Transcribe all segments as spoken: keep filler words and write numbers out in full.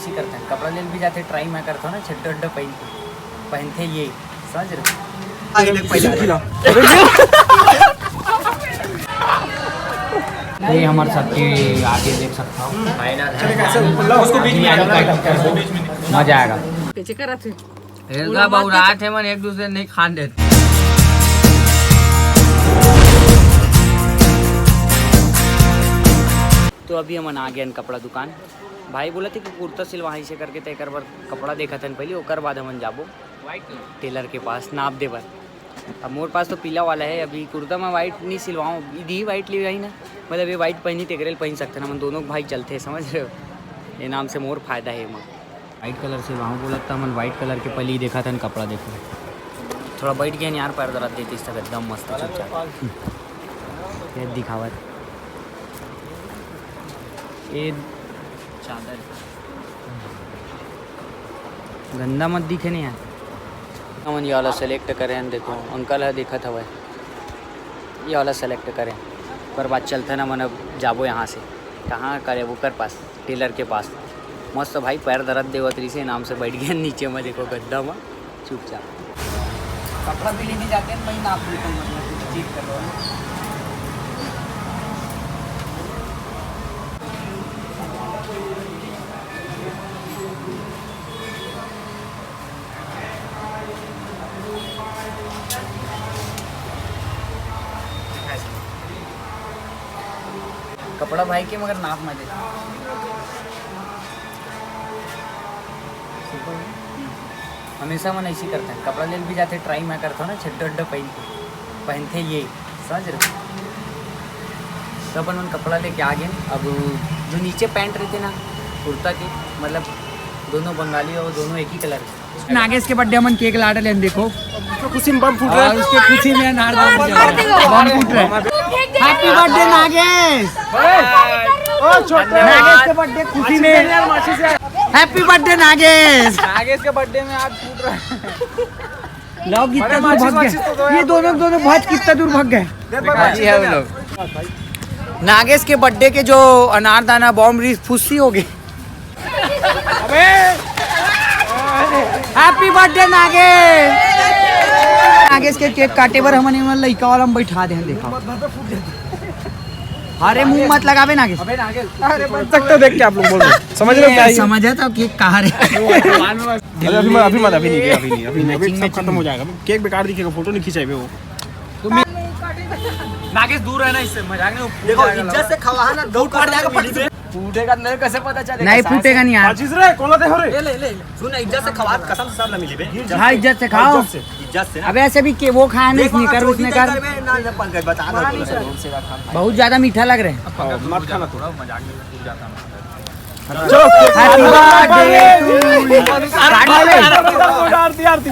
ऐसी करते हैं, कपड़ा ले भी जाते, ट्राई मैं करता हूँ ना, छड्डा उड्डा पहन के, पहनते ये, समझ रहे हो? ये हमारे साथ के आगे देख सकता हूँ। उसको बीच में मजा आएगा। कैसे कर रहा थे? हेलगा बउरात हे मन, एक दूसरे नहीं खान देते। तो अभी हमन आ गए कपड़ा दुकान। भाई बोला थे कि कुर्ता सिलवाही से करके, तो एक बार कपड़ा देखा था पहले, ओकर बाद हमन जाबो टेलर के पास नाप दे बर। अब मोर पास तो पीला वाला है, अभी कुर्ता मैं वाइट नहीं सिलवाऊँ, दी वाइट ले आई ना, मतलब ये वाइट पहनी तेकरे पहन सकते ना, मन दोनों भाई चलते हैं, समझ रहे हो? ये नाम से मोर फायदा है। मैं वाइट कलर से वहाँ बोला था, मन वाइट कलर के पहले ही देखा था, कपड़ा देखो, थोड़ा बैठ गया यार, पैर दर्द देती, इसका एकदम मस्त चुपचाप। ये दिखावत ये चादर गंदा मत दिखे नहीं यार। हमन ये वाला सेलेक्ट करें, देखो अंकल ह देखत हवय, ये वाला सेलेक्ट करें, ओकर बाद चलते ना, मन अब जाबो यहाँ से। कहाँ करे? ओकर पास, टेलर के पास। मस्त भाई, पैर दर्द देवत रहिसे, नाम से बैठ गया नीचे में, देखो गद्दा में चुपचाप। कपड़ा भी लेने जाते हैं, मैं नाप लेता हूँ, मतलब चेक कर लो। कपड़ा भाई के, मगर नाप में दे। हमेशा मन ऐसी करते हैं, कपड़ा ले भी जाते, ट्राई मैं करता हूँ ना, छड्डा उड्डा पहन के, पहनते ये, समझ रहे हो? तो अपन मन कपड़ा लेके आ गए। अब जो नीचे पैंट रहते ना, कुर्ता के, मतलब दोनों बंगाली और दोनों एक ही कलर के। नागेश के बर्थडे हमन केक लाट लेन, देखो। उसको खुशी में बम फूट रहा है। और उसके खुशी में अनारदाना चल रहा है। बम फूट रहा है। Happy birthday Nagesh. ओ, छोटे नागेश के बर्थडे खुशी में। यार, माचिस यार। Happy birthday Nagesh. नागेश के बर्थडे में आज फूट रहा है। लोग कितना दूर भाग गए। ये दोनों, दोनों भाज कितना दूर भाग गए। नागेश के बर्थडे के जो अनारदाना बॉम्ब रही, फुस्सी हो गई। अबे, हैप्पी बर्थडे नागेश। नागेश के केक काटे बर हमन एमन लइका वाला में बैठा दे हैं, देखा। अरे मुंह मत लगावे नागेश। अरे बन सकते हो देख के आप लोग बोल रहे हो। समझ रहे हो क्या ये? समझा था केक कहाँ रे? अरे अभी मत, अभी मत, अभी नहीं, अभी नहीं, अभी नहीं, अभी सब खत्म हो जाएगा। केक बेकार दिखेगा, फोटो नहीं खिंचाए वो। नागेश दूर है ना, इससे मजाक नहीं। देखो इज्जत से खवा ना, दो फूट जाएगा। फूटेगा नहीं, कैसे पता चलेगा? नहीं फूटेगा नहीं यार। माचिस रे, कोला दे हो रे। ले, ले, ले। सुन, इज्जत से खवा, कसम से सब ना मिली बे। हाँ, इज्जत से खाओ। इज्जत से। इज्जत से ना। अबे ऐसे भी के वो खाया नहीं, देखो, स्निकर चोरी वुस्निकर। नहीं कर बे, ना, ना, पंकज, बता दो, बहुत ज्यादा मीठा लग रहा है। बहुत ज्यादा मीठा लग रहा है। मत खाना थोड़ा, मजाक में टूट जाता है। चलो। Happy birthday to you। काट ले बे। आरती, आरती।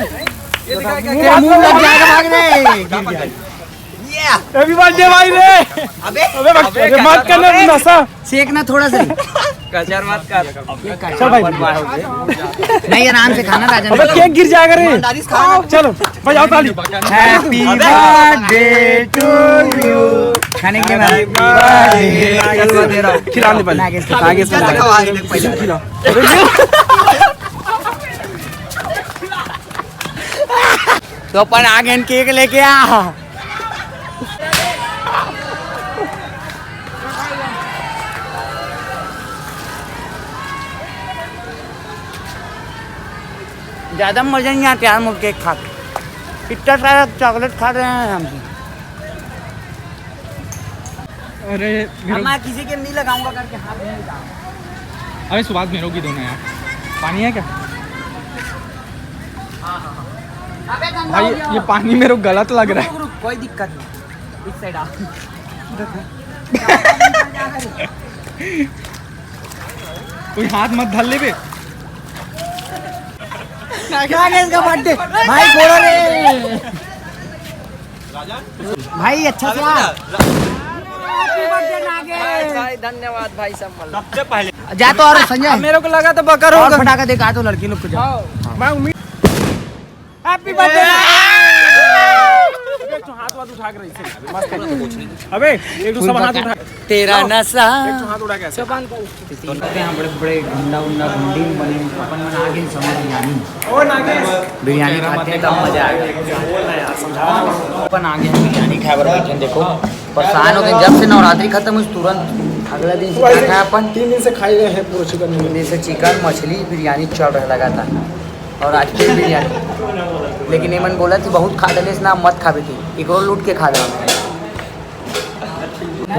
तेरा मुंह लग जाएगा, भाग रे। गिर गया। हैप्पी बर्थडे भाई रे। अबे, अबे, अबे, अरे मत करना नशा। सेक ना थोड़ा सा। कचर मत कर। चल भाई। नहीं, आराम से खाना राजा। अबे केक गिर जाएगा रे। चलो भाई, आओ ताली। Happy birthday to you। खाने के लिए मैं खिला दे पहले। नागेश को। नागेश को खिला। तो अपन आ गए केक लेके आ। ज्यादा मजा नहीं आता यार, मुझे केक खा के। इतना सारा चॉकलेट खा रहे हैं हम। अरे अब मैं किसी के नहीं लगाऊंगा करके हाथ नहीं लगाऊंगा। अरे सुभाष, मेरो की दो ना यार। पानी है क्या? अबे गंदा भाई, हो गया। ये पानी मेरो गलत लग रहा है। रुक, रुक, कोई दिक्कत नहीं। इस साइड आ। कोई हाथ मत धर ले बे। नागेश का बर्थडे भाई, बोलो रे। भाई अच्छा से आ। Happy birthday Nagesh. भाई, धन्यवाद भाई, सब मतलब। सबसे पहले जा तो और संजय। अब मेरे को लगा तो बकर और होगा। फटाका देखा तो लड़की लोग को जा। हाँ। मैं उम्मीद। Happy birthday। हाथ वाथ उठा के रही से। मस्त। अबे, एक तो सब हाथ उठा। तेरा नशा। एक तो हाथ उठा के ऐसे। करते हैं बड़े बड़े गुंडा उंडा गुंडी बने, अपन मन आगे समझ बिरयानी। ओ नागेश। बिरयानी खाते हैं तब मजा आएगा। बोल ना यार, समझा। अपन आगे हम बिरयानी खाए बर बैठे हैं, देखो परेशान हो गए। जब से नवरात्रि खत्म हुई तुरंत अगला दिन से खाया अपन। तीन दिन से खाई रहे हैं पूरा चिकन। तीन दिन से चिकन, मछली, बिरयानी चल रहा लगातार। और आज फिर बिरयानी। लेकिन ये मन बोला थी बहुत खा डले ना, मत खावे थी, एक और लूट के खा दे।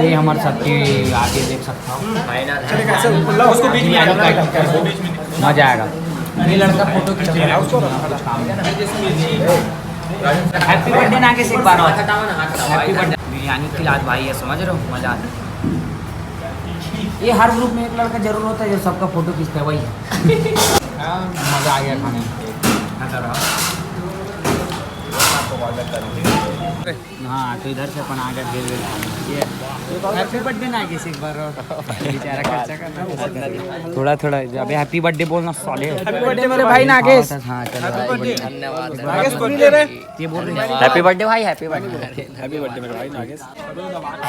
ये हमारे साथ के आगे देख सकता हूँ। चले, कैसे? उसको बीच में बिरयानी आएगा। Pack कर दो, मजा आएगा। ये लड़का फोटो खींच रहा है, उसको कुछ काम नहीं। Happy birthday नागेश, एक बार और। Happy birthday। बिरयानी खिला दे भाई, ये समझ रहे हो, मजा आता है। ये हर group में एक लड़का जरूर होता है जो सबका फोटो खींचता है, वही है। हाँ, मजा आ गया खाने में। हाँ, तो इधर से अपन आ गए, भेल भेल खाने। ये Happy birthday नागेश, एक बार और। बेचारा खर्चा करना। थोड़ा थोड़ा, अबे Happy birthday बोलना साले। Happy birthday मेरे भाई नागेश। हाँ, चलो। Happy birthday। धन्यवाद। नागेश, तू नहीं ले रहे? ये बोल रहे हैं। Happy birthday भाई, Happy birthday। Happy birthday मेरे भाई Nagesh.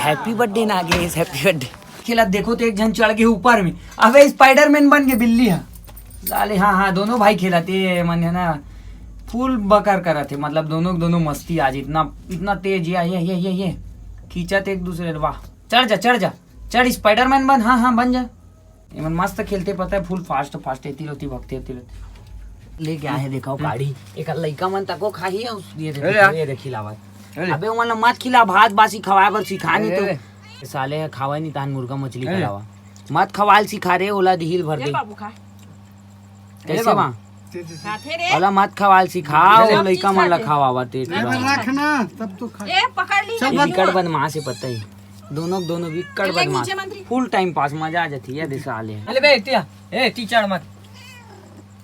Happy birthday Nagesh, Happy birthday। खेला देखो तो एक झन चढ़ गए ऊपर में, अबे Spider-Man बन के बिल्ली है साले। हाँ हाँ, दोनों भाई खेलत हे मन है ना, full बकर करत हे, मतलब दोनों दोनों मस्ती आज इतना, इतना तेज, या ये ये ये ये खींचत एक दूसरे ल। वाह, चढ़ जा, चढ़ जा, चढ़, Spider-Man बन। हाँ हाँ, बन जा। ये मन मस्त खेलते, पता है, full fast fast, एती लोती भगते, एती लोती लेके आए हे। देखो गाड़ी, एक लइका मन तको खाही है उस, ये अरे देखो, यार। ये देखी लावत। अरे। अबे ओमन ला मत खिला, भात बासी खवाए बर सिखा नहीं तो। अरे। साले ह खावा नहीं तान मुर्गा मछली अरे। खिलावा। मत खवाल सिखा रे, ओला दिहिल भर ए दे। बाबू खा। कैसे ए बाबू। बा? खाथे रे। ओला मत खवाल सिखा, अरे। ओ लइका मन ला खवावा ते। ए, रख ना, तब तो खा। ए, पकड़ ली सब ना। विकट बदमाश है, पता ही। दोनों दोनों विकट ए, ले बदमाश। नीचे मंत्री। Full time pass, मजा आ जाती है, दे साले। अरे बे, टिया, ए, टीचर मत।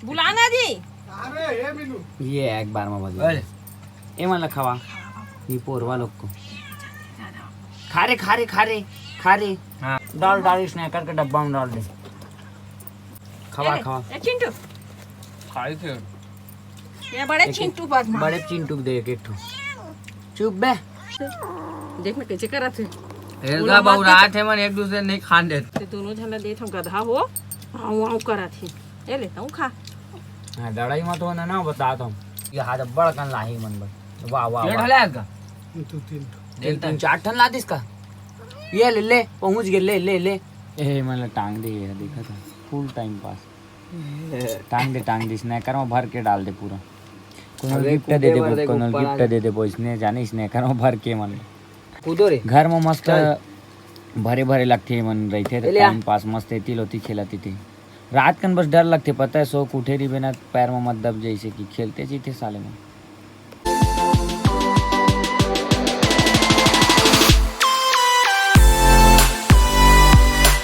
बुलाना जी। ये एक बार में बदल। ए मन ला खवा, ये पोरवा लोग को। खा रे, खा रे, खा रे, खा रे। हाँ। डाल, डाल, snacker के डब्बा में डाल दे। खवा, ए, खवा। ए, चिंटू। खाई थे। ये बड़े एक, चिंटू बदमाश। बड़े चिंटू दे एक, एक ठो। चुप बे। देख ना कैसे करत हे। एलगा बउरात हे मन, एक दूसरे नहीं खान देत। ते दोनों झन ला देत हम गधा हो, आऊ आऊ करत हे। ए ले, तहूँ खा। हाँ, लड़ाई मत होना ना, बतात हूँ। ये हाथ बड़ कन लाही मन बर। वाह, वाह, ये वाह। ढला है का? तू तीन ठो। तीन, तीन, चार ठन ला दिस का? ये ले, ले, पहुँच गए, ले, ले, ले। ए, मन ला टांग दे, ये देखा था। Full time pass। टांग दे, टांग दे, snacker में भर के डाल दे पूरा। कोनो अबे, gift दे कूदे देबो, बर देख कोनो ऊपर आ gift जा। दे देबो, इसने जाने, snacker में भर के मन। कूदो रे। घर में मस्त चल। भरे भरे लगथे, मन रहिथे, ए, ले आ। Time pass मस्त, एती लोती खेलत एती। रात कन बस डर लगथे, पता है, सो के उठे रहिबे ना, पैर में मत दब, जैसे कि खेलते जीते साले मन।